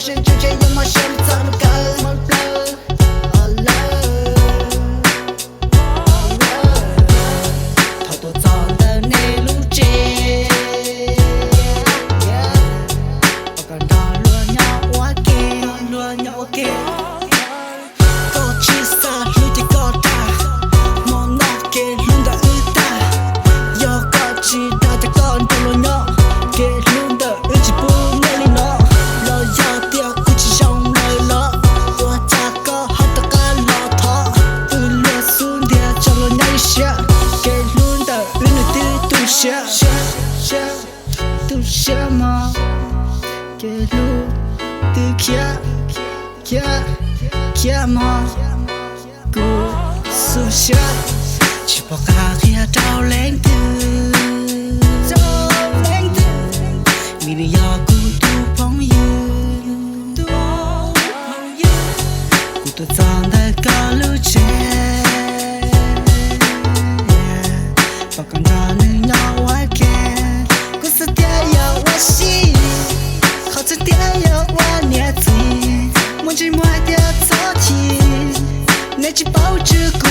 Sib ntsib tsev yuav mob siab txog lub kawm mob plawv. Thaum tuaj txog ntawm nej lub tsev, koj nrog luag nyob ua ke, luag nyob ua ke. Koj tsis xav hlub ces koj dag, hmo no kev hlub ntawm wb tag. Yog koj tsis dag ces koj nrog luag nyob, kev hlub ntawm wb tsis pub muaj li no. Los yog tias kuv tsis zoo lawm los, ua cas koj ho rov qab los thov. Pw luag xub ntiag tso luag nyob ib siab, kev hlub ntawm wb nws twb tu siab, siab, siab, tu siab mog. Kev hlub twb khiav, khiav, khiav mog. Kuv xub siab, tsis pom qab qhia rau leej twg, rau leej twg, vim nws yog kuv tus phooj ywg. Kuv tuaj txog ntawm koj lub tsev, pom koj nrog nws nyob ua ke. Kuv xav tias yog ua si, qhov tseeb tiag yog ua niam txiv, muaj ntsej muag hais tias txhob chim. Neb tsis paub tswv